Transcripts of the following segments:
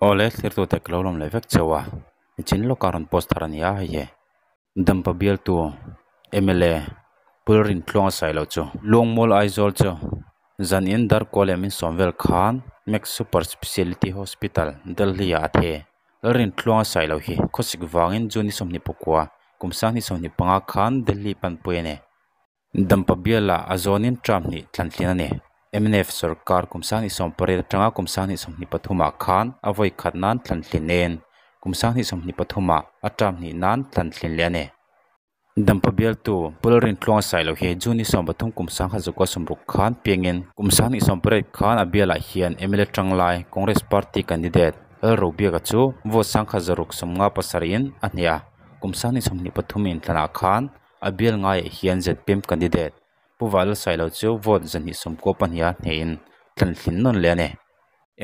Awle thlirtute ka lo lawm leh vek chauh a, nichin lawka rawn post thar a ni a hei hi Dampa bialtu mla Pulrintluanga Sailo chu Luangmual Aizawl chu zanin Darkua leh min sawm vel khan Max Super Speciality Hospital Delhi ah a the. Lalrintluanga Sailo hi khawsik vangin June ni 24 kum 2025 khan Delhi panpui a ni. Dampa bialah a zawnin term hnih thlantlin a ni. Mnf sorkar kum 2018 atanga kum 2023 ah khan a vawi khat nan thlantlin nen kum 2023 ah a term hnih nan thlantlin leh a ni. Dampa bialtu Pu Lalrintluanga Sailo hi June ni 13 kum 1960 khan piangin kum 2018 khan a bialah hian mla tanglai Congress Party candidate Lalrobiaka chu vote 1657 in a hneh a. Kum 2023 inthlanah khan A bial ngaiah hian zpm candidate Pu Vala Sailo chu vote 294 a hnehin thlanhlin nawn leh a ni.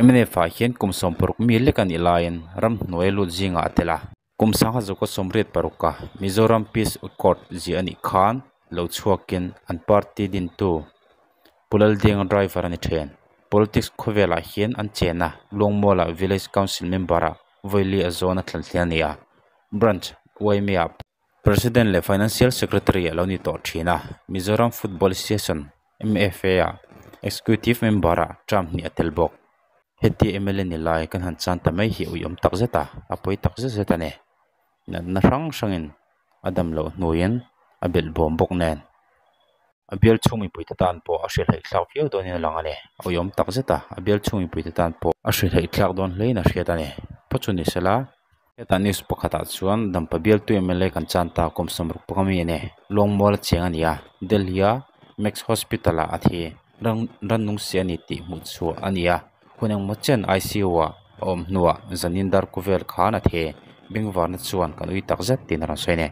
Mnf ah hian kum 60 mi lek a nih laiin ramhnuai lut zingah a tel a. Kum 1986 a Mizoram Peace Accord ziah a nih khan lo chhuakin an party dintu Pu Laldenga driver a ni thin. Politics khawvelah hian an chen a, Luangmualah Village Council member-ah vawi li a zawn a thlanhlin a ni a. Branch yma-ah President leh Financial Secretary a lo ni tawh thin a, Mizoram Football Association, MFA, ah Executive Member ah term hnih a tel bawk. Heti mla ni lai kan han chan ta mai hi uiawm tak zet a, a pawi tak zet zet a ni. Natna hrang hrangin a dam loh hnuin a belh bawm bawk nen. A bial chhung mipuite tan pawh a hrilhheih thlak viau dawnin a lang a ni. A uiawm tak zet a, a bial chhung mipuite tan pawh a hrilhheih thlak dawn hlein a hriat a ni. Pawh chu ni sela, hetah news pakhatah chuan Dampa bialtu mla kan chan ta kum 65 mi a ni. Luangmual a cheng a ni a, Delhi-a Max Hospital-ah a thi. Ran rannung si a ni tih hmuh chhuah a ni a, hun engmaw chen ICU-ah a awm hnuah zanin darku vel khan a thi. Bengvarna chuan kan ui tak zet tiin a rawn sawi a ni.